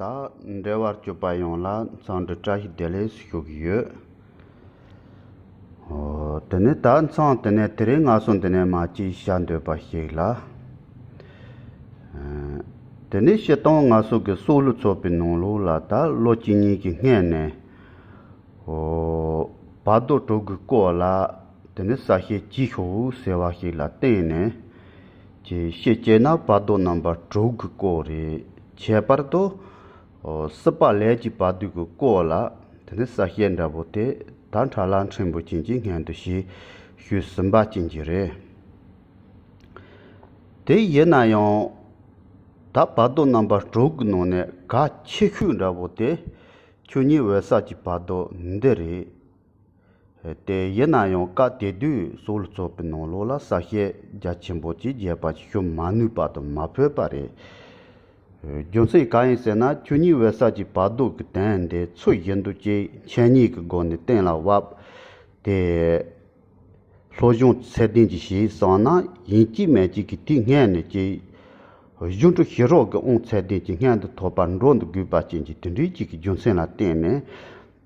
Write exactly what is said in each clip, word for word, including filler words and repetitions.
ད་འབྲེལ་བར་གྱུར་པ་ཡོངས་ལ་འཚམས་འདྲི་བཀྲ་ཤིས་བདེ་ལེགས་ཞུ་གི་ཡོད། ཨོ། དེ་ནས་ད་མཚམས་དེ་ནས་དེ་རིང་ང་ཚོ་འདི་ནས་མ་ཅིག་བཤད་འདོད་པ་ཞིག་ལ། ཨ། དེ་ནས་སྤྱིར་བཏང་ང་ཚོ་གི་སྲོག་བླུ་ཚོགས་པའི་ནང་ལོགས་ལ་ད་ལོ་གཅིག་གཉིས་ཀྱི་སྔོན་ནས། ཨོ། བར་དོ་དྲུག་གི་སྐོར་ལ་དེ་ནས་གསལ་བཤད་ཅིག་ཞུ་ཟེར་བ་ཞིག་ལ་བརྟེན་ནས། ཅིག་བཤད་ཅེ་ན་བར་དོ་རྣམ་པ་དྲུག་གི་སྐོར་རེད། ཁྱད་པར་དུ། ཨོ། སྲིད་པ་ལས་ཀྱི་བར་དོ་གི་སྐོར་ལ་དེ་ནས་གསལ་བཤད་འདྲ་པོ་དེ་ད་ཁྲ་ལ་ཕྲན་བུ་ཅན་གྱི་སྔོན་དུ་ཞིག་ཞུས་ཟིན་པ་ཅན་གྱི་རེད། དེ་ཡིན་ན་ཡང་། ད་བར་དོ་རྣམ་པ་དྲུག་གི་ནང་ནས་གལ་ཆེ་ཤོས་འདྲ་པོ་དེ་ཆོས་ཉིད་འོད་གསལ་གྱི་བར་དོ་འདི་རེད། དེ་ཡིན་ན་ཡང་སྐབས་དེ་དུས་སྲོག་བླུ་ཚོགས་པའི་ནང་ལོགས་ལ་གསལ་བཤད་རྒྱ་ཆེན་པོ་ཅིག་རྒྱས་པ་ཞུ་མ་ནུས་པ་དང་མ་ཕོད་པ་རེད། རྒྱུ་མཚན་གང་ཡིན་ཟེར་ན། ཆོས་ཉིད་འོད་གསལ་གྱི་བར་དོ་གི་དོན་འདི་ཚུལ་བཞིན་དུ་ཅིག་འཆད་ཉན་གྱི་སྒོ་ནས་གཏན་ལ་དབབ་སྟེ། སློབ་སྦྱོང་ཚད་ལྡན་ཅིག་བྱས་སོང་ན་ཡིན་གཅིག་མིན་གཅིག་གི་དུས་སྔོན་ནས་ཀྱི་སྒྱུ་འཕྲུལ་ཞི་རགས་ཀྱི་དབང་ཚད་ལྡན་གྱི་སྔོན་དུ་ཐོབ་པར་འགྲོ་འདུག་དགོས་པ་ཅན་གྱི་དེ་འདྲའི་ཅིག་གི་རྒྱུ་མཚན་ལ་བརྟེན་ནས།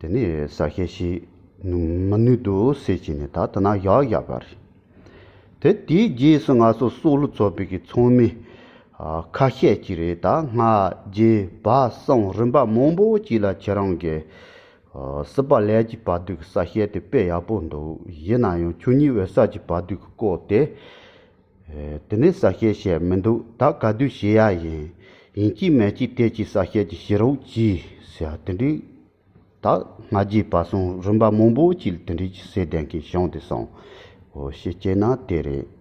དེ་ནས་གསལ་བཤད་བྱེད་མི་ནུས་འདུག་ཟེར་བྱས་ནས་ད་དེ་ན་བཞག་བཞག་པ་རེད། དེ་དེའི་རྗེས་སུ་ང་ཚོ་སྲོག་བླུ་ཚོགས་པའི་གི་ཚོགས་མི་ཁ་ཤས་ཅིག་རེད། ད་སྔ་རྗེས་བར་གསུམ་རིམ་པ་མང་པོ་ཅིག་ལ་ཁྱེད་རང་གིས། ཨ། སྲིད་པ་ལས་ཀྱི་བར་དོ་གི་གསལ་བཤད་དེ་དཔེ་ཡག་པོ་འདུག་ཡིན་ན་ཡང་ཆོས་ཉིད་འོད་གསལ་གྱི་བར་དོ་གི་སྐོར་དེ། ཨེ། དེ་ནས་གསལ་བཤད་བྱས་མི་འདུག་ད་ག་དུས་བྱེད་ཡ་ཡིན། ཡིན་གཅིག་མིན་གཅིག་དེ་ཅིག་གསལ་བཤད་ཅིག་བྱེད་རོགས་གྱིས་ཟེར་དེ་འདྲའི། ད་སྔ་རྗེས་བར་གསུམ་རིམ་པ་མང་པོ་ཅིག་ལ་དེ་འདྲའི་ཅིག་ཟེར་བསྡད་མཁན་བྱུང་དེ་སོང་། འོ། བཤད་ཅེ་ན་དེ་རེད།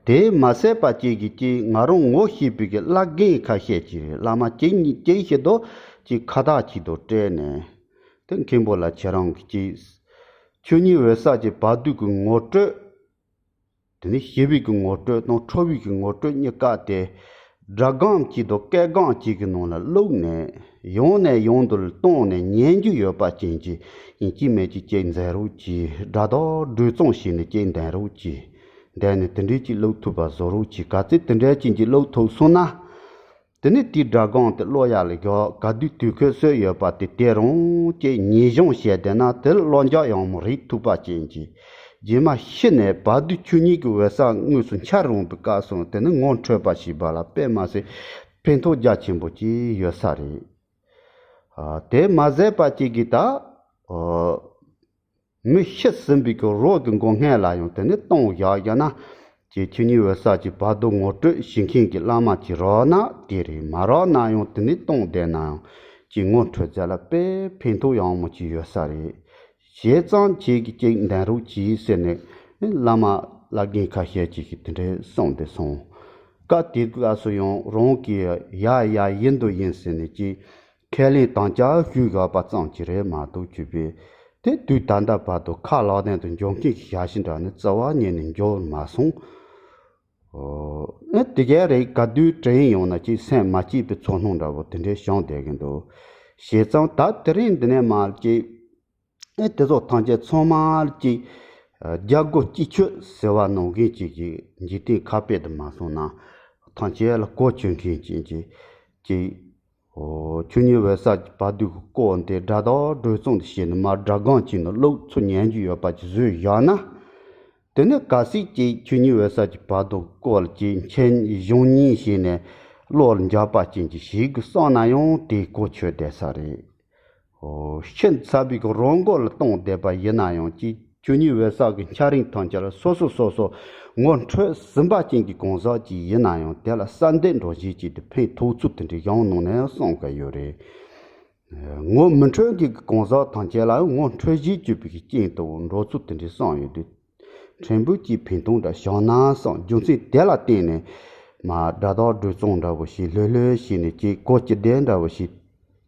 དེ་མ་ཟད་པ་ཅིག་གིས་ཀྱིས་ང་རང་ངོ་ཤེས་པའི་གི་བླ་རྒན་ཁ་ཤས་ཀྱིས་བླ་མ་ཅིག་གཉིས་ཅིག་བྱེད་དོ་ཅིག་ཁ་བཏགས་ཅིག་ཏུ་སྤྲད་ནས། དེ་མཁན་པོ་ལ་ཁྱེད་རང་གིས་ཀྱིས་ཆོས་ཉིད་འོད་གསལ་གྱི་བར་དོ་གི་ངོ་སྤྲོད། དེ་ནས་ཞི་བའི་གི་ངོ་སྤྲོད་དང་ཁྲོ་བའི་གི་ངོ་སྤྲོད་གཉིས་ཀ་དེ། སྒྲ་སྒམ་གཅིག་དང་སྐད་སྒམ་གཅིག་གི་ནང་ལ་བླུགས་ནས་ཡང་ནས་ཡང་དུ་བཏང་ནས་ཉན་རྒྱུ་ཡོད་པ་ཅན་གྱི་ཡིན་གཅིག་མིན་གཅིག་ཅིག་མཛད་རོགས་གྱིས། སྒྲ་དག་སྒྲོས་གཙང་བྱས་ནས་ཅིག་འདོན་རོགས་གྱིས། འདོན་ནས་དེ་འདྲའི་ཅིག་བླུགས་ཐུབ་པ་བཟོ་རོགས་གྱིས། ག་ཚོད་དེ་འདྲའི་ཅན་གྱི་བླུགས་ཐུབ་སོང་ན། དེ་ནས་དེའི་སྒྲ་སྒམ་དེ་ཀློག་ཡ་ལ་བཞག་ག་དུས་དུས་ཁོད་སོས་ཡོད་པ་དེ་དེ་རང་ཅིག་ཉིན་གཞུང་བཤད་བསྡད་ན་དེ་ཀློག་འཇགས་ཡང་མོ་རིག་ཐུབ་པ་ཅན་གྱི། རྗེས་མ་ཤི་ནས་བར་དོའི་ཆོས་ཉིད་ཀྱི་འོད་གསལ་དངོས་སུ་འཆར་འོང་པའི་སྐབས་སུ་དེ་ནི་ངོ་འཕྲོད་པ་ཞིག་པ་ལ་དཔེ་མ་སྲིད་ཕན་ཐོགས་རྒྱ་ཆེན་པོ་ཅིག་ཡོད་ས་རེད། ཨ། དེ་མ་ཟད་པ་ཅིག་གིས་ད། ཨ། མི་ཤི་ཟིན་པའི་གི་རོ་གི་མགོ་སྔས་ལ་ཡང་དེ་ནས་གཏོང་བཞག་བཞག་ན། ཀྱི་ཆོས་ཉིད་འོད་གསལ་གྱི་བར་དོ་ངོ་སྤྲོད་བྱེད་མཁན་གྱི་བླ་མ་ཅིག་རག་ན་དེ་རེད། མ་རག་ན་ཡང་དེ་ནས་གཏོང་བསྡད་ན་ཡང་ཀྱི་ངོ་འཕྲོད་ཚད་ལ་དཔེ་ཕན་ཐོགས་ཡང་མོ་ཅིག་ཡོད་ས་རེད། བྱས་ཙང་ཁྱེད་ཀྱིས་ཅིག་འདོན་རོགས་གྱིས་ཟེར་ནས་བླ་མ་བླ་རྒན་ཁ་ཤས་ཅིག་གིས་དེ་འདྲའི་གསུངས་ཏེ་སོང་། སྐབས་དེ་སྐབས་སུ་ཡང་རང་གིས་ཡ་ཡ་ཡིན་དུ་ཡིན་ཟེར་ནས་ཀྱི། ཁས་ལེན་དམ་བཅའ་ཞུས་བཞག་པ་ཙམ་གྱིས་རེད་མ་གཏོགས་བྱས་པས། དེ་དུས་ད་ལྟ་བར་དུ་ཁ་ལག་ལེན་དུ་འཇོག་མཁན་གྱི་ཞབས་ཕྱི་འདྲ་ནི་རྩ་བ་ཉིད་ནས་འཇོག་མ་སོང་། ཨོ། ཨེ། དེ་ག་རེད། ག་དུས་དྲན་ཡོང་ན་ཅིག་སེམས་མ་སྐྱིད་པའི་ཚོར་སྣང་འདྲ་བོ་དེ་འདྲའི་བྱུང་བསྡད་ཀྱི་འདུག་བྱས་ཙང་ད་དེ་རིང་འདི་ནས་མར་ཅིག་ཨེ། དེ་ཚོ་ཐམས་ཅད་ཚང་མ་ཅིག་རྒྱལ་སྒོ་གཅིག་ཆོད་ཟེར་བ་ནང་བཞིན་ཅིག་གི་འཇིག་རྟེན་ཁ་དཔེ་དུ་མ་སོང་ན། ཐམས་ཅད་ལ་གོ་ཆོད་མཁན་ཅན་གྱི་ཅིག་ཨོ། ཆོས་ཉིད་འོད་གསལ་གྱི་བར་དོའི་སྐོར་འདི་སྒྲ་དག་སྒྲོས་གཙང་དུ་བྱས་ནས་མར་སྒྲ་སྒམ་གཅིག་ནང་བླུགས་ཚུར་ཉན་རྒྱུ་ཡོད་པ་ཅིག་བཟོས་བཞག་ན། དེ་ནི་གལ་སྲིད་ཅིག་ཆོས་ཉིད་འོད་གསལ་གྱི་བར་དོའི་སྐོར་ལ་ཅིག་མཁྱེན་གཞུང་གཉིས་བྱས་ནས་བློ་ལ་འཇགས་པ་ཅན་གྱི་ཞིག་གི་བསམ་ན་ཡང་དེ་གོ་ཆོད་བསྡད་ས་རེད། ཨོ། ཤི་ཚར་བའི་གི་རང་མགོ་ལ་གཏོང་བསྡད་པ་ཡིན་ན་ཡང་ཅིག་ཆོས་ཉིད་འོད་གསལ་གྱི་འཆར་རིམ་ཐམས་ཅད་ལ་སོ་སོ་སོ་སོ་ངོ་འཕྲོད་ཟིན་པ་ཅན་གྱི་གང་ཟག་ཅིག་ཡིན་ན་ཡང་དེ་ལ་གསལ་འདེབས་འདྲ་བོ་ཞིག་ཅིག་ཏུ་ཕན་ཐོགས་ཚུལ་དེ་འདྲའི་གཞུང་ནང་ནས་གསུང་གི་ཡོད་རེད། ངོ་མི་འཕྲོད་མཁན་གྱི་གང་ཟག་ཐམས་ཅད་ལ་ངོ་འཕྲོད་བྱེད་བཅུག་པའི་གི་རྐྱེན་དུ་འགྲོ་ཚུལ་དེ་འདྲའི་གསུངས་ཡོད་དུས། ཕྲན་བུ་ཅིག་ཕན་ཐོགས་འདྲ་བྱུང་ན་བསམ། རྒྱུ་མཚན་དེ་ལ་བརྟེན་ནས་མར་སྒྲ་དག་སྒྲོས་གཙང་འདྲ་བོ་ཞིག་ལྷོད་ལྷོད་བྱས་ནས་ཅིག་གོ་ཅི་བདེ་འདྲ་བོ་ཞིག་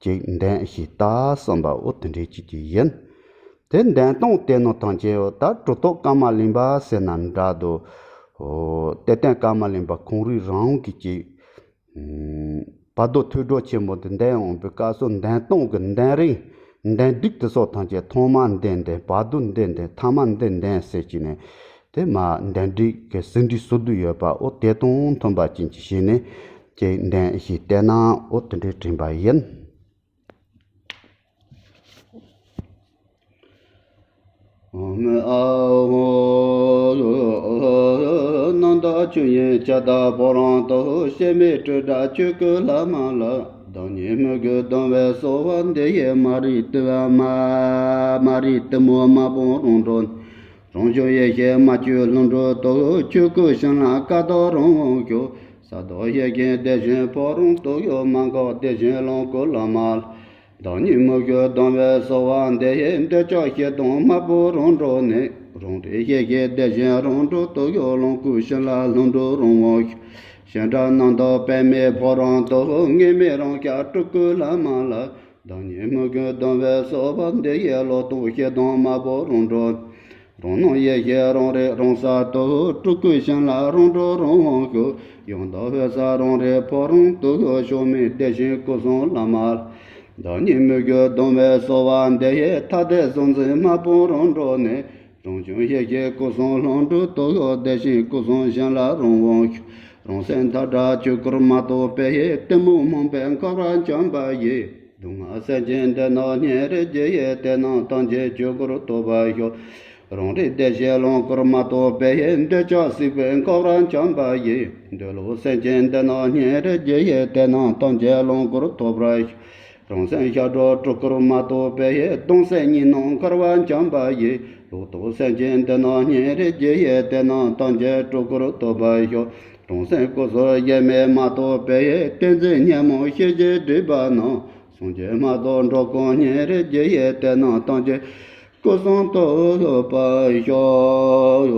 ཅིག་འདོན་ཞིག་ལྟ་བསམ་པ་འོ་དེ་འདྲའི་ཅིག་ཅིག་ཡིན། དེ་འདོན་སྟངས་དེ་ནང་ཐམས་ཅད་འོ་ད་གྲུབ་ཐོབ་ཀརྨ་གླིང་པ་ཟེར་ན་འདྲ་འདུག་འོ། གཏེར་སྟོན་ཀརྨ་གླིང་པ་ཁོང་རང་རང་གིས་ཅིག་བར་དོ་ཐོས་གྲོལ་ཆེན་མོ་འདི་འདོན་འོང་པའི་སྐབས་སུ་འདོན་སྟངས་ཀྱི་འདོན་རིང་འདོན་སྒྲིག་དེ་སོགས་ཐམས་ཅད་ཐོག་མ་འདི་འདོན། བར་དོ་འདི་འདོན། ཐ་མ་འདི་འདོན་ཟེར་གྱི་ནས། དེ་མར་འདོན་སྒྲིག་གི་ཟིན་བྲིས་སོ་བསྡུ་ཡོད་པ་འོ་དེ་དང་མཐུན་པ་ཅན་གྱི་བྱས་ནས། ཅིག་འདོན་ཞེས་བལྟས་ན་འོ་དེ་འདྲའི་དྲན་པ་ཡིན། རྣམ་དག་ཆོས་དབྱིངས་ཁྱབ་བདག་ཕོ་བྲང་དུ། གཤེགས་མའི་སྤྲུལ་སྒྲ་ཆོས་སྐུ་ལྷ་མ་ལ། བདག་ཉིད་མོས་གུས་གདམས་པའི་གསོལ་བ་འདེབས་ཡས། མ་རིག་གཏི་མ་མ་རིག་གཏི་མུག་དམར་པོ་རང་གྲོལ། རང་བྱུང་ཡེ་ཤེས་མ་བཅོས་ལྷུན་གྲུབ་ཏུ། ཆོས་སྐུ་བྱིན་རླབས་སྐལ་དང་རང་དབང་ཤོག །ས་དང་ཡི་གེ་བདེ་ཆེན་ཕོ་བྲང་དུ། ཡོད་མ་འགགས་བདེ་ཆེན་ལོངས་སྐུ་ལྷ་མ་ལ། བདག་ཉིད་མོས་གུས་གདམས་པའི་གསོལ་བ་འདེབས་ཡས། འདོད་ཆགས་ཞེ་སྡང་དམར་པོ་རང་གྲོལ་ནས། རང་རིག་ཡེ་ཤེས་བདེ་ཆེན་རང་གྲོལ་དུ། ཡོད་ལོངས་སྐུ་བྱིན་རླབས་ལྷུན་གྲུབ་རང་དབང་ཤོག །བྱིན་རླབས་རྣམ་དག་པདྨའི་ཕོ་བྲང་དུ། དངོས་མེད་རང་རྐྱ་སྤྲུལ་སྐུ་ལྷ་མ་ལ། བདག་ཉིད་མོས་གུས་གདམས་པའི་གསོལ་བ་འདེབས་ཡས། བློ་ལྡོག་ཞེ་སྡང་དམར་པོ་རང་གྲོལ། རང་སྣང་ཡེ་ཤེས་རང་རིག་རང་ས་དུ། སྤྲུལ་སྐུ་བྱིན་རླབས་རང་གྲོལ་རང་དབང་ཤོག །ཡང་དག་འོད་གསལ་རང་རིག་ཕོ་བྲང་དུ། ཡོད་ཕྱོགས་མེད་བདེ་ཆེན་སྐུ་གསུམ་ལྷ་མ་ལ། བདག་ཉིད་མོས་གུས་གདམས་པའི་གསོལ་བ་འདེབས་ཡས། ཐ་དད་གཟུང་འཛིན་དམར་པོ་རང་གྲོལ་ནས། རང་བྱུང་ཡེ་ཤེས་སྐུ་གསུམ་ལྷུན་གྲུབ་ཏུ། ཡོད་བདེ་ཆེན་སྐུ་གསུམ་བྱིན་རླབས་རང་དབང་ཤོག །རང་སེམས་མཐའ་དག་ཆོས་སྐུར་མ་རྟོགས་པའི། གཏི་མུག་རྨོངས་པས་འཁོར་བར་འཁྱམས་པ་ཡི། སྡུག་བསྔལ་སེམས་ཅན་འདི་ནི་ཉིན་རེ་བརྗེ་ཡི། དེ་རྣམས་ཐམས་ཅད་ཆོས་སྐུར་ཐོབ་པར་ཤོག །རང་རིག་བདེ་གཤེགས་ལོངས་སྐུར་མ་རྟོགས་པའི། འདོད་ཆགས་སྲེད་པས་འཁོར་བར་འཁྱམས་པ་ཡི། འདོད་ལོག་སེམས་ཅན་འདི་རྣམས་ཉིན་རེ་བརྗེ་ཡི། དེ་རྣམས་ཐམས་ཅད་ལོངས་སྐུར་ཐོབ་པར་ཤོག །རང་སེམས་ཤར་གྲོལ་སྤྲུལ་སྐུར་མ་རྟོགས་པའི། གདོན་བགེགས་ཉོན་མོངས་འཁོར་བར་འཁྱམས་པ་ཡི། ལོག་རྟོག་སེམས་ཅན་འདི་རྣམས་ཉིན་རེ་བརྗེ་ཡི། དེ་རྣམས་ཐམས་ཅད་སྤྲུལ་སྐུར་ཐོབ་པར་ཤོག །རང་སེམས་སྐུ་གསུམ་དབྱེར་མེད་མ་རྟོགས་པའི། ཏིང་འཛིན་ཉོན་མོངས་ཤེས་བྱའི་སྒྲིབ་པ་རྣམས། སངས་རྒྱས་མ་རྟོགས་འགྲོ་ཀུན་ཉིན་རེ་བརྗེ་ཡི། དེ་རྣམས་ཐམས་ཅད་སྐུ་གསུམ་ཐོབ་པར་ཤོག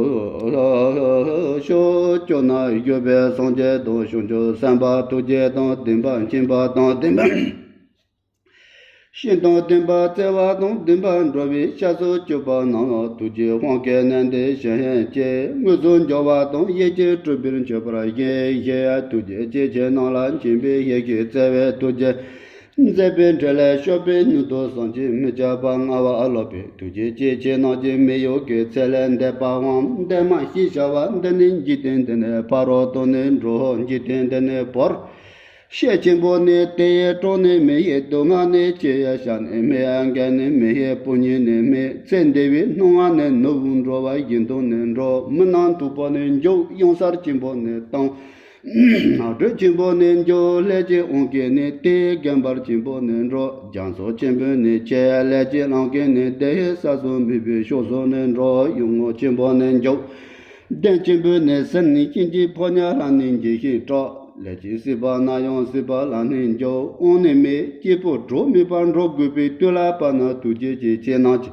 །ཕྱོགས་བཅུ་ན་བཞུགས་པའི་སངས་རྒྱས་དང་། བྱང་ཆུབ་སེམས་དཔའ་ཐུགས་རྗེ་དང་ལྡན་པ། མཁྱེན་པ་དང་ལྡན་པ། ཤེས་དང་ལྡན་པ། བརྩེ་བ་དང་ལྡན་པ། འགྲོ་བའི་སྐྱབས་སུ་གྱུར་པ་རྣམས། ཐུགས་རྗེའི་དབང་གིས་གནས་འདིར་བྱོན་ཅིག །དངོས་སུ་འབྱོར་བ་དང་། ཡིད་ཀྱི་སྤྲུལ་པས་མཆོད་པར་བགྱི། ཞེས་ཐུགས་རྗེ་སྐྱེ་མཆེད་རྣམས་ལ་མཁྱེན་པའི་ཡེ་ཤེས་བརྩེ་བའི་ཐུགས་རྒྱུད་མཛད་པའི་འཕྲིན་ལས་གཤོག་པའི་སྙིང་སྟོབས་བསམ་གྱིས་མི་ཁྱབ་པ་མངའ་བ་སློབ་པའི། ཐུགས་རྗེ་སྐྱེ་མཆེད་རྣམས་ཀྱི་མི་གཡོ་གི་ཚེ་ལས་འདས་པའང་འདས་མ་ཞེས་བྱ་བ་འདི་ནི། འཇིག་རྟེན་འདི་ནས་ཕ་རོལ་ཏུ་ནི་འགྲོ། འཇིག་རྟེན་འདི་ནས་བོར། ཤེད་ཆེན་པོ་ནི་དེ་ཡི་གྲོགས་ནི་མི་ཡི། སྡུག་བསྔལ་ནི་ཆེ་ཡི་ཤ་ནི་མེད། འགལ་ནི་མི་ཡི་དཔུང་ཉེན་ནི་མེད། ཚེ་འདས་པའི་སྣང་བ་ནི་ནུབ། འགྲོ་བ་ཡི་དོན་ནི་འགྲོ། མུན་ནག་མཐུག་པོ་ནི་འཇོམས། གཡང་སར་ཆེན་པོ་ནི་བཏང་། སྒྲོལ་ཆེན་པོ་ནི་འཇོམས། ལས་ཀྱི་དབང་གིས་ནི་དེ་བརྒལ་བར་ཆེན་པོ་ནི་འགྲོ། རྒྱ་མཚོ་ཆེན་པོ་ནི་ཆེ། ལས་ཀྱི་རླུང་གིས་ནི་དེ་ས་སོ་མེད་པའི་ཕྱོགས་སུ་ནི་འགྲོ། གཡུལ་ངོ་ཆེན་པོ་ནི་འཇོམས། གདོན་ཆེན་པོ་ནི་སེལ། ནད་གཤིན་གྱི་ཕོ་ཉ་རྣམས་ནི་འཇིགས་ཤིང་སྐྲག །ལས་ཀྱི་སྲིད་པ་ན་ཡང་སྲིད་པ་ལ་ནི་འཇོམས། དབང་ནི་མེད་སྐྱེས་བུ་གྲོགས་མེད་པར། འགྲོ་དགོས་པའི་དུས་ལ་བབ་ན། ཐུགས་རྗེ་སྐྱེ་མཆེད་རྣམས་ཀྱི་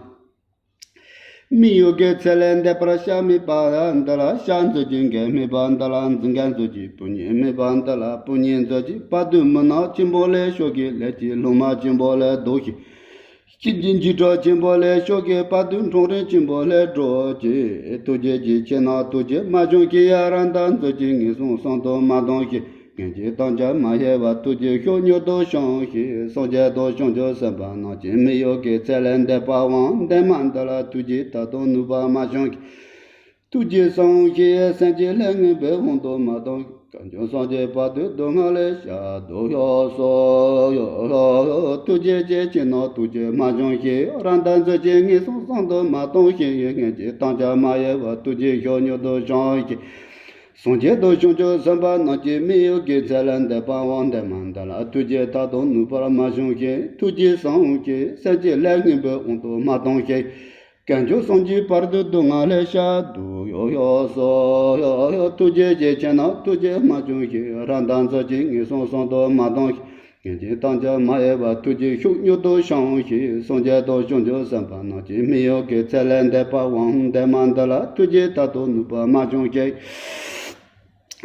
མི་གཡོ་གི་ཚེ་ལས་འདས་པར་ཤ་མེད་པ་འདི་ལ་ཤ་མཛོད་ཅིག །འགལ་མེད་པ་འདི་ལ་འགལ་མཛོད་ཅིག །དཔུང་ཉེན་མེད་པ་འདི་ལ་དཔུང་ཉེན་མཛོད་ཅིག །བར་དོའི་མུན་ནག་ཆེན་པོ་ལས་ཤོག་གི །ལས་ཀྱི་ལྷུང་མ་ཆེན་པོ་ལས་ལྡོག་ཤིག །ཤིན་ཏུ་འཇིགས་སྐྲག་ཆེན་པོ་ལས་ཤོག་གི །བར་དོའི་འཁྲུག་རིམ་ཆེན་པོ་ལས་སྒྲོལ་ཅིག །ཐུགས་རྗེ་སྐྱེ་མཆེད་རྣམས་ཐུགས་རྗེས་མ་བྱུང་ཞིག །རང་དང་མཛོད་ཅིག །ངན་སོང་གསུམ་དུ་མ་ལྡང་ཞིག །སེམས་ཅན་ཐམས་ཅད་མ་གཡེལ་བར་ཐུགས་རྗེའི་ཤུགས་མྱུར་དུ་བྱུང་ཞིག །སངས་རྒྱས་དང་བྱང་ཆུབ་སེམས་དཔའ་རྣམས་ཀྱི་མི་གཡོ་གི་ཚེ་ལས་འདས་པའང་འདས་མ་འདི་ལ་ཐུགས་རྗེས་ད་དུང་ནུབ་པ་མ་བྱུང་ཞིག །ཐུགས་རྗེས་བྱང་ཞིག །སེམས་ཅན་ལས་ངན་པའི་དབང་དུ་མ་ལྡང་ཞིག །གང་བྱུང་སངས་རྒྱས་བར་དོའི་སྡུག་བསྔལ་ལས་བྱ་སྡོད་ཡོད་སོ། ཐུགས་རྗེ་སྐྱེ་མཆེད་རྣམས་ཐུགས་རྗེས་མ་བྱུང་ཞིག །རང་དང་མཛོད་ཅིག །ངན་སོང་གསུམ་དུ་མ་ལྡང་ཞིག །སེམས་ཅན་ཐམས་ཅད་མ་གཡེལ་བར་ཐུགས་རྗེའི་ཤུགས་མྱུར་དུ་བྱུང་ཞིག །སངས་རྒྱས་དང་བྱང་ཆུབ་སེམས་དཔའ་རྣམས་ཀྱི་མི་གཡོ་གི་ཚེ་ལས་འདས་པའང་འདས་མ་འདི་ལ་ཐུགས་རྗེས་ད་དུང་ནུབ་པར་མ་བྱུང་ཞིག །ཐུགས་རྗེས་བྱང་ཞིག །སེམས་ཅན་ལས་ངན་པའི་དབང་དུ་མ་ལྡང་ཞིག །གང་བྱུང་སངས་རྒྱས་བར་དོའི་སྡུག་བསྔལ་ལས་བྱ་སྡོད་ཡོད་སོ། ཐུགས་རྗེ་སྐྱེ་མཆེད་རྣམས་ཐུགས་རྗེས་མ་བྱུང་ཞིག །རང་དང་མཛོད་ཅིག །ངན་སོང་གསུམ་དུ་མ་ལྡང་ཞིག །སེམས་ཅན་ཐམས་ཅད་མ་གཡེལ་བར་ཐུགས་རྗེའི་ཤུགས་མྱུར་དུ་བྱུང་ཞིག །སངས་རྒྱས་དང་བྱང་ཆུབ་སེམས་དཔའ་རྣམས་ཀྱི་མི་གཡོ་གི་ཚེ་ལས་འདས་པའང་འདས་མ་འདི་ལ་ཐུགས་རྗེས་ད་དུང་ནུབ་པར་མ་བྱུང་ཞིག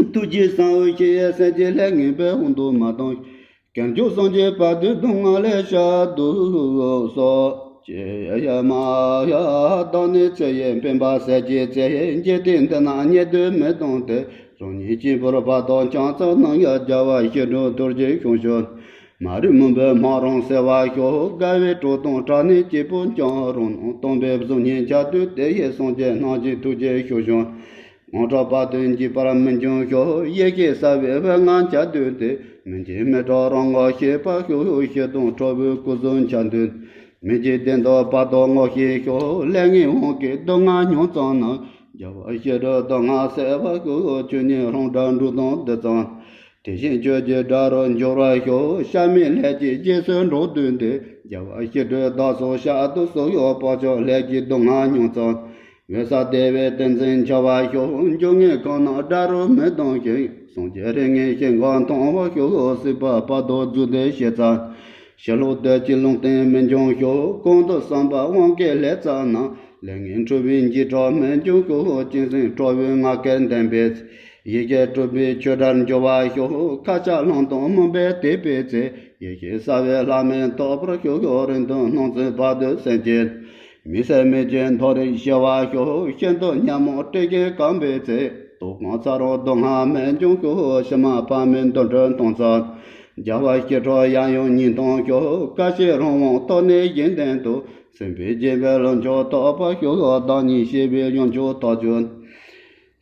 །ཐུགས་རྗེས་བྱང་ཞིག །སེམས་ཅན་ལས་ངན་པའི་དབང་དུ་མ་ལྡང་ཞིག ། གང་བྱུང་སངས་རྒྱས་བར་དོའི་སྡུག་བསྔལ་ལས་བྱ་སྡོད་སོ། ཀྱེ་ཡ་མ་ཡ། བདག་ནི་ཚེ་ཡི་སྤེན་པ་ཟིལ་གྱིས་གཙེས། འཇིག་རྟེན་འདི་ན་ཉེ་དུ་མི་སྟོན་ཏེ། རང་ཉིད་གཅིག་པུར་བར་དོ་འཆང་ཚུལ་སྣང་ཡང་། རྒྱལ་བ་ཞི་ཁྲོའི་ཐུགས་རྗེའི་ཤུགས་ཤོག །མ་རིག་མུན་པའི་སྨག་རུམ་སེལ་བར་ཤོག །དགའ་བའི་སྤྲོ་སྟོན་དྲག་ནས་སྐྱེས་བུ་འཆང་། རང་སྣང་སྟོང་པའི་གཟུགས་བརྙན་འཆར་དུས། དེ་ཡི་སངས་རྒྱས་རྣམས་ཀྱི་ཐུགས་རྗེའི་ཤུགས་ཤོག་དངོས་གྲུབ་དཔལ་དུ་འཇིགས་པར་མི་འགྱུར་ཤོག། ཡེ་ཤེས་གསལ་བའི་དབུས་ལྔ་འཆར་དུས་དེར། མི་འཇིགས་མི་སྐྲག་རང་ངོ་ཤེས་པར་ཤོག། ཞི་དང་ཁྲོ་བོའི་སྐུ་གཟུགས་འཆར་དུས། མི་འཇིགས་བདེན་སྟོབས་དཔལ་དུ་ངོ་ཤེས་ཤོག། ལས་ངན་དབང་གིས་སྡུག་བསྔལ་མྱོང་ཙམ་ན། རྒྱལ་བ་ཞི་ཁྲོའི་སྡུག་བསྔལ་སེལ་བར་ཤོག། ཆོས་ཉིད་རང་སྒྲ་འགྲོ་དོན་འདི་ཙམ། དེ་བཞིན་ཆོས་ཀྱི་སྒྲ་རུ་འགྱུར་བར་ཤོག། གཤགས་མེད་ལས་ཀྱི་རྗེས་སུ་འགྲོ་དུས་འདིར། རྒྱལ་བ་ཞི་ཁྲོའི་བདག་སོགས་གཤགས་སུ་གསོལ་ཤོག། བག་ཆགས་ལས་ཀྱི་སྡུག་བསྔལ་མྱོང་ཙམ། འོད་གསལ་བདེ་བའི་ཏིང་འཛིན་འཆར་བར་ཤོག། འབྱུང་ལྔའི་ཁམས་རྣམས་སྒྲ་རུ་མི་ལྡང་ཞིང་། སངས་རྒྱས་རིགས་ལྔའི་ཞིང་ཁམས་མཐོང་བར་ཤོག། སྲིད་པ་བར་དོ་རྫོགས་ཏེ་ཞེ་ས། ཕྱི་ལོགས་བདེ་སྐྱིད་ལུང་བསྟན་མི་འབྱུང་ཤོག། གོང་དུ་གསུངས་པ་དབང་གི་ལས་ཙམ་ན། ལས་ངན་འཁྲུལ་པའི་འཇིགས་སྐྲག་མི་འབྱུང་ཤོག། བྱང་སེམས་ཁྲོ་བོའི་ང་རྒྱལ་ལྡན་པའི་ཚེ། ཡེ་ཤེས་སྤྲུལ་པའི་ཆོས་སྒྲར་འགྱུར་བར་ཤོག། ཁ་ཆག་ལངས་སྟངས་མུན་པས་བཏེགས་པའི་ཚེ། ཡེ་ཤེས་གསལ་བའི་ལྷ་མིག་ཐོབ་པར་ཤོག། རིང་ཐུང་སྣང་ཚུལ་བར་དོའི་སེམས་ཅན། མི་གསལ་མི་བརྗོད་མཐོ་རིས་ཤེས་པར་ཤོག། ཤིན་ཏུ་ཉོན་མོངས་སྲེད་ཀྱིས་གང་བའི་ཚེ། ལྟོགས་སྐོམ་ཚ་རོགས་སྡུག་བསྔལ་མི་འབྱུང་ཤོག། ཕྱི་མ་ཕ་མའི་འདུ་འཕྲོད་མཐོང་ཙམ། རྒྱལ་བ་ཞི་ཁྲོ་ཡང་ཡང་ཉིད་མཐོང་ཤོག། སྐད་ཅིག་རང་དབང་རྟོགས་ནས་གཞན་དོན་དུ། སེམས་དཔའི་སྦྱིན་པའི་ལམ་མཆོག་ཐོབ་པར་ཤོག། བདག་ཉིད་ཤེས་པའི་ཡོན་མཆོག་ཐོབ་གྱུར།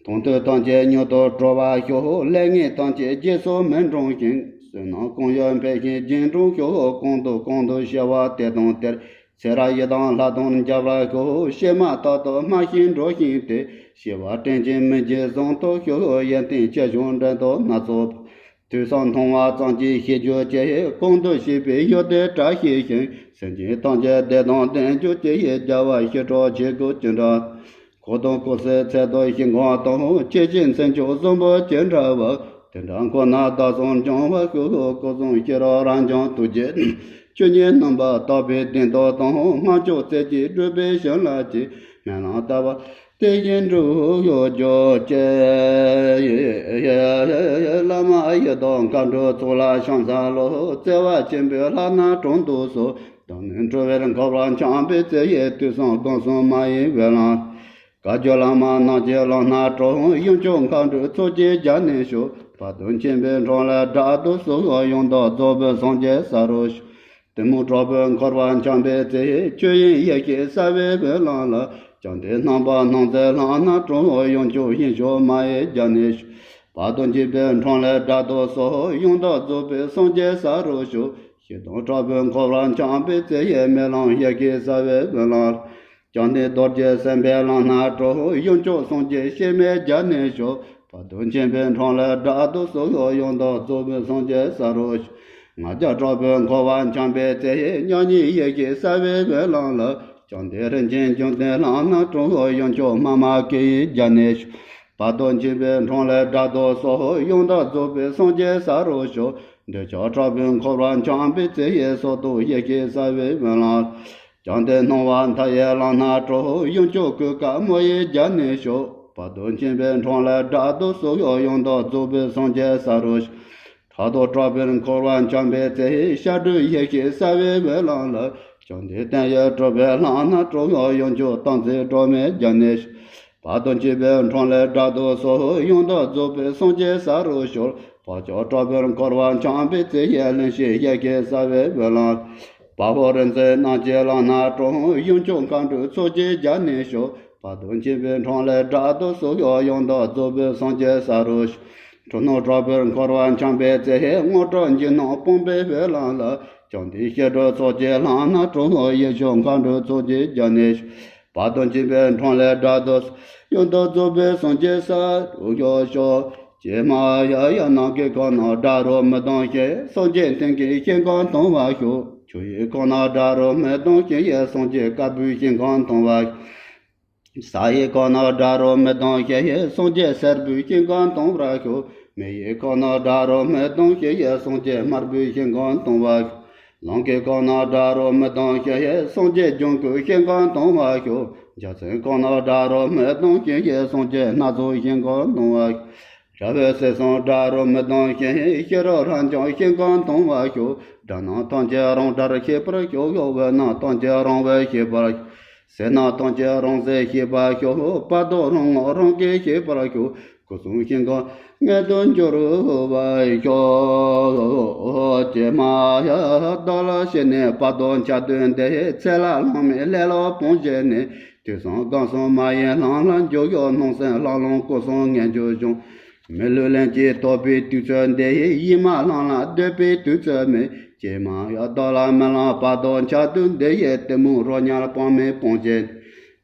དོན་དུ་ཐམས་ཅད་མྱུར་དུ་གྲོལ་བར་ཤོག། ལས་ངན་ཐམས་ཅད་རྗེས་སུ་མི་འབྲང་ཞིང་། བསོད་ནམས་གང་ཡོད་འཕེལ་ཞིང་རྒྱས་འགྲོ་ཤོག། གོང་དུ་གོང་དུ་ཤེས་པ་དེ་དང་དེར། ཚེ་རབས་ཡི་དམ་ལྷ་དང་མཇལ་བར་ཤོག། ཕྱི་མ་རྟག་ཏུ་སྨྲ་ཞིང་འགྲོ་ཞིང་སྟེ། ཤེས་པ་དྲན་ཅིང་མི་འཇིགས་བཟང་དུ་ཤོག། ཡོན་ཏན་ཆེ་ཆུང་འགྲན་ཟླ་སྣ་ཚོགས། དུས་སུ་མཐོང་བ་ཙམ་གྱིས་ཤེས་གྱུར་ཅིག། གོང་དུ་བཤད་པའི་ཡོན་ཏན་བཀྲ་ཤིས་ཤིང་། སེམས་ཅན་ཐམས་ཅད་བདེ་དང་ལྡན་གྱུར་ཅིག། རྒྱལ་བ་ཞི་ཁྲོ་ཆོས་སྐུ་ཅི་འདྲ། གོ་དང་གོ་སའི་ཚད་དུ་ཞིང་ཁམས་དང་། ཆོས་ཀྱི་མཚན་མཆོག་གསུམ་པོ་ཇི་འདྲ་བ། དེ་འདྲ་ཁོ་ན་བདག་བསམ་འབྱུང་བར་ཤོག། སྐུ་གསུང་ཤེས་རབ་རབ་འབྱམས་ཐུགས་རྗེ། ཆོས་ཉིད་རྣམ་པར་དག་པའི་བདེན་སྟོབས་དང་། སྔགས་མཆོག་རྩལ་གྱིས་སྒྲུབ་པའི་བྱིན་རླབས་ཀྱིས། སྨོན་ལམ་བཏབ་པ་དེ་བཞིན་འགྲུབ་གྱུར་ཅིག། བླ་མ་ཡི་དམ་མཁའ་འགྲོའི་ཚོགས་ལ་ཕྱག་འཚལ་ལོ། བརྩེ་བ་ཆེན་པོས་ལྷ་རྣམས་དྲུང་དུ་གསོལ། བདག་ནི་འཁྲུལ་པའི་འཁོར་བར་འཁྱམས་པའི་ཚེ། དུས་གསུམ་སྒོམ་གསུམ་མ་ཡི་འོད་ལམ། བཀའ་བརྒྱུད་བླ་མ་རྣམས་ཀྱི་ལམ་སྣ་དྲོངས། ཡུམ་མཆོག་མཁའ་འགྲོའི་ཚོགས་ཀྱིས་རྒྱ་ནས་ཞུ། བར་དོ་མཁྱེན་པའི་འཕྲིན་ལས་བསྒྲགས་དུ་གསོལ། ཡོན་བདག་རྫོགས་པའི་སངས་རྒྱས་ས་རུ་ཞུ། གཏི་མུག་དྲག་པོའི་འཁོར་བར་འཁྱམས་པའི་ཚེ། ཆོས་དབྱིངས་ཡེ་ཤེས་གསལ་བའི་འོད་ལམ་ལ། བཅོམ་ལྡན་སྣང་བ་སྣང་མཛད་ལམ་སྣ་དྲོངས། ཡུམ་མཆོག་ཡེ་ཤེས་མ་ཡི་རྒྱ་ནས་ཞུ། བར་དོ་མཁྱེན་པའི་འཕྲིན་ལས་བསྒྲགས་དུ་གསོལ། ཡོན་བདག་རྫོགས་པའི་སངས་རྒྱས་ས་རུ་ཞུ། ཞི་དང་དྲག་པོའི་འཁོར་བར་འཁྱམས་པའི་ཚེ། སྨོན་ལམ་ཡེ་ཤེས་གསལ་བའི་འོད་ལམ། བཅོམ་ལྡན་རྡོ་རྗེ་སེམས་དཔའི་ལམ་སྣ་དྲོངས། ཡུམ་མཆོག་སངས་རྒྱས་གཤེགས་མའི་རྒྱ་ནས་ཞུ། བར་དོ་མཁྱེན་པའི་འཕྲིན་ལས་བསྒྲགས་དུ་གསོལ། ཡོན་བདག་རྫོགས་པའི་སངས་རྒྱས་ས་རུ་ཞུ། ང་རྒྱལ་དྲག་པོའི་འཁོར་བར་འཁྱམས་པའི་ཚེ། མྱ་ངན་ཡེ་ཤེས་གསལ་བའི་འོད་ལམ་ལ། བཅོམ་ལྡན་རིན་ཆེན་འབྱུང་ལྡན་ལམ་སྣ་དྲོངས། ཡུམ་མཆོག་མཱ་མ་ཀཱི་ཡི་རྒྱ་ནས་ཞུ། བར་དོ་མཁྱེན་པའི་འཕྲིན་ལས་བསྒྲགས་དུ་གསོལ། ཡོན་བདག་རྫོགས་པའི་སངས་རྒྱས་ས་རུ་ཞུ། འདོད་ཆགས་དྲག་པོའི་འཁོར་བར་འཁྱམས་པའི་ཚེ། སོར་གདུབ་ཡེ་ཤེས་གསལ་བའི་འོད་ལམ། བཅོམ་ལྡན་སྣང་བ་མཐའ་ཡས་ལམ་སྣ་དྲོངས། ཡུམ་མཆོག་ཀུན་དགའ་མོ་ཡི་རྒྱ་ནས་ཞུ། བར་དོ་མཁྱེན་པའི་འཕྲིན་ལས་བསྒྲགས་དུ་གསོལ། ཡོན་བདག་རྫོགས་པའི་སངས་རྒྱས་ས་རུ་ཞུ། ཕྲག་དོག་དྲག་པོའི་འཁོར་བར་འཁྱམས་པའི་ཚེ། ཤ་དྲུད་ཡེ་ཤེས་གསལ་བའི་འོད་ལམ་ལ། བཅོམ་ལྡན་དོན་ཡོད་གྲུབ་པའི་ལམ་སྣ་དྲོངས། ཡུམ་མཆོག་སྟོང་བརྩེགས་སྒྲོལ་མའི་རྒྱ་ནས་ཞུ། བར་དོ་མཁྱེན་པའི་འཕྲིན་ལས་བསྒྲགས་དུ་གསོལ། ཡོན་བདག་རྫོགས་པའི་སངས་རྒྱས་ས་རུ་ཞུ། བར་ཆད་དྲག་པོའི་འཁོར་བར་འཁྱམས་པའི་ཚེ། ཡེ་ལེན་ཤེས་ཡེ་ཤེས་གསལ་བའི་འོད་ལམ། དཔའ་བོ་རིག་འཛིན་རྣམས་ཀྱི་ལམ་སྣ་དྲོངས། ཡུམ་མཆོག་མཁའ་འགྲོའི་ཚོགས་ཀྱིས་རྒྱ་ནས་ཞུ། བར་དོ་མཁྱེན་པའི་འཕྲིན་ལས་བསྒྲགས་དུ་གསོལ། ཡོན་བདག་རྫོགས་པའི་སངས་རྒྱས་ས་རུ་ཞུ། འཁྲུལ་སྣང་དྲག་པོའི་འཁོར་བར་འཁྱམས་པའི་ཚེ། དངོས་གྲུབ་འབྱིན་སྣང་སྤངས་པའི་འོད་ལམ་ལ། བཅོམ་ལྡན་ཞི་ཁྲོའི་ཚོགས་ཀྱི་ལམ་སྣ་དྲོངས། ཡེ་ཤེས་མཁའ་འགྲོའི་ཚོགས་ཀྱིས་རྒྱ་ནས་ཞུ། བར་དོ་མཁྱེན་པའི་འཕྲིན་ལས་བསྒྲགས་དུ། ཡོན་བདག་རྫོགས་པའི་སངས་རྒྱས་ས་རུ་ཞུ། ཀྱེ་མ་ཡ་ཡ། ནམ་མཁའི་ཁམས་རྣམས་སྒྲ་རུ་མི་ལྡང་ཞིང་། སངས་རྒྱས་མཐིང་གི་ཤིང་ཀུན་མཐོང་བར་ཤོག། ཆུ་ཡི་ཁམས་རྣམས་སྒྲ་རུ་མི་ལྡང་ཞིང་། སངས་རྒྱས་དཀར་པོའི་ཤིང་ཀུན་མཐོང་བར་ཤོག། ས་ཡི་ཁམས་རྣམས་སྒྲ་རུ་མི་ལྡང་ཞིང་། སངས་རྒྱས་སེར་པོའི་ཤིང་ཀུན་མཐོང་བར་ཤོག། མེ་ཡི་ཁམས་རྣམས་སྒྲ་རུ་མི་ལྡང་ཞིང་། སངས་རྒྱས་དམར་པོའི་ཤིང་ཀུན་མཐོང་བར་ཤོག། ལང་ཀའི་ཁམས་རྣམས་སྒྲ་རུ་མི་ལྡང་ཞིང་། སངས་རྒྱས་ལྗང་གུའི་ཤིང་ཀུན་མཐོང་བར་ཤོག། འཇའ་ཚོན་ཁམས་རྣམས་སྒྲ་རུ་མི་ལྡང་ཞིང་། སངས་རྒྱས་སྣ་ཚོགས་ཤིང་ཀུན་མཐོང་བར་ཤོག། ར་བས་སེམས་ཙམ་སྒྲ་རུ་མི་ལྡང་ཞིང་། ཤེས་རབ་རབ་འབྱམས་ཤིང་ཀུན་མཐོང་བར་ཤོག། སྒྲ་རྣམས་ཐམས་ཅད་རང་སྒྲར་ཤེས་པར་ཤོག། འོད་རྣམས་ཐམས་ཅད་རང་འོད་ཤེས་པར་ཤོག། ཟེར་རྣམས་ཐམས་ཅད་རང་ཟེར་ཤེས་པར་ཤོག། བར་དོ་རང་ངོ་རང་གིས་ཤེས་པར་ཤོག། སྐུ་གསུང་ཤིང་ཀུན་མངོན་དུ་འགྱུར་བར་ཤོག། ཀྱེ་མ་ཡ། བདག་ལ་ཞེན་ནས་བར་དོ་འཆར་དུས་འདིར། ཚེ་ལ་ལྷག་མེད་ལྷས་ལ་སྤོང་བྱས་ནས། དུས་གསུམ་སྒང་གསུམ་མ་ཡིན་ལྷང་ལྷང་འཇུག་ཡོད། སྣང་སེམས་ལྷང་ལྷང་སྐུ་གསུམ་ངེས་འབྱུང་བྱུང་། མི་ལུས་ལན་གཅིག་རྟོགས་པའི་དུས་ཚོད་འདི། ཡིད་མ་ལྷང་ལ་སྡོད་པའི་དུས་ཚོད་མེད། ཀྱེ་མ་ཡ་བདག་ལ་མི་ལང་བར་དོ་འཆར་དུས་འདི་ཡི། གཏི་མུག་རོ་མྱགས་སྤང་མེད་སྤོང་བྱེད།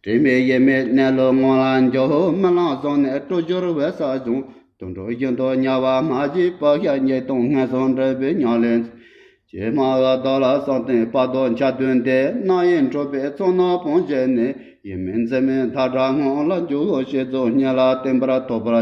དྲི་མེད་ཡེ་མེད་གནས་ལུགས་ངང་ལ་འཇོག་མི་ལང་བཟང་ནས་སྤྲོ་གྱུར་འོད་གསལ་བྱུང་། དུད་འགྲོ་བཞིན་དུ་དམྱལ་བ་མ་བྱས་པ། ཤ་ཉེས་དང་ངན་སོང་འདྲེན་པའི་ཉམས་ལེན། ཀྱེ་མ་ཡ་བདག་ལ་བསམ་གཏན་བར་དོ་འཆར་དུས་འདི། སྣང་ཡུལ་འཁྲུལ་པའི་ཚོར་སྣང་སྤོང་བྱེད་ནས། ཡིད་མེད་མཚན་མེད་མཐའ་བྲལ་ངང་ལ་འཇུག་ཤེས་རྫོགས་ཉིད་ལ་བརྟན་པར་ཐོབ་པར་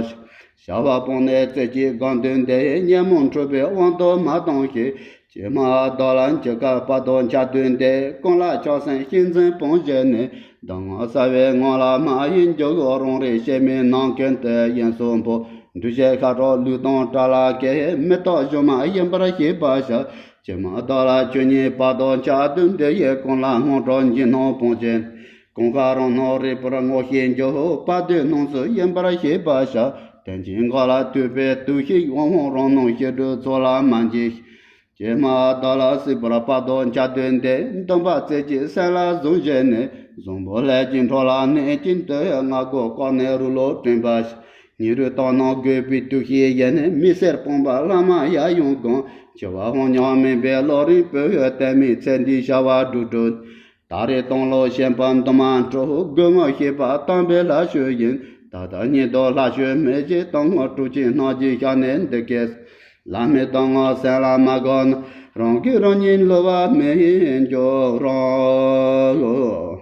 ཤོག་བྱ་བ་སྤངས་ནས་རྩེ་གཅིག་སྒོམ་དོན་འདི། ཉོན་མོངས་འཁྲུལ་པའི་དབང་དུ་མ་གཏོང་ཞིག་ཀྱེ་མ་བདག་ལ་འཆི་ཁ་བར་དོ་འཆར་དུས་འདི། ཀུན་ལ་ཆགས་སེམས་ཤེས་འཛིན་སྤོང་བྱས་ནས། གདམས་ངག་གསལ་བའི་ངང་ལ་མ་ཡིན་འཇུག་རང་རིག་ཤེས་མིན་ནམ་མཁའི་མཐའ། དབྱིངས་སུ་འཕོ། འདུ་ཤེས་ཤར་ཕྱོགས་ལུས་དང་བྲལ་ལ་སྐྱེ། མི་རྟག་སྒྱུ་མ་ཡིན་པར་ཤེས་པར་བྱ། ཀྱེ་མ་བདག་ལ་ཆོས་ཉིད་བར་དོ་འཆར་དུས་འདི་ཡི། ཀུན་ལ་སྔོན་འགྲོ་འཇིགས་སྣང་སྤོང་བྱེད། གང་ཤར་རང་སྣང་རིག་པར་ངོ་ཤེས་འཇུག་བར་དོའི་སྣང་ཚུལ་ཡིན་པར་ཤེས་པར་བྱ། དོན་གྱི་འགག་ལ་ལྟོས་པའི་ལྟོས་ཤིག་དབང་ལྷུང་རང་སྣང་ཤེས་སྒྲིབ་ཚོགས་ལ་མ་འཇིགས། ཀྱེ་མ་བདག་ལ་སྲིད་པར་བར་དོ་འཆར་དུས་འདི། འདུན་པ་རྩེ་གཅིག་སེམས་ལ་བཟུང་བྱས་ནས། བཟང་པོ་ལས་ཀྱི་འཕྲོ་ལ་གནས་ཀྱིན་དུ། སྔ་རྒོལ་བཀག་ནས་རིང་ལུགས་བསྐྲུན་པ་ཞིག་ཉེ་རུ་བཏང་ན་དགོས་པའི་དུས་ཤིག་ཡིན། མི་སེར་སྤོང་བ་བླ་མ་ཡར་ཡོང་གང་། འཆི་བ་དབང་ཉམས་མིན་པའི་ལོ་རིམ་པོ། དད་མོས་ཚེ་འདིའི་བྱ་བ་སྒྲུབ་སྒྲུབ། ད་རེས་དང་ལོ་ཞེན་པ་འདུན་མ་འཁྲུག་དགོས་ངོ་ཤེས་པ་དམ་པའི་ལྷ་ཆོས་ཡིན། ད་ལྟ་ཉིད་དུ་ལྷ་ཆོས་མེད་ཅེས་དང་ངོ་སྤྲོ་ཅིང་སྣང་བརྒྱུད་ཤར་ནས་འདི་སྐད། བླ་མེད་དང་ངོ་སེམས་ལ་མ་དགོངས་ན། རང་གིས་རང་ཉིད་བསླུ་བ་མི་ཡིན་འགྱུར་རོ།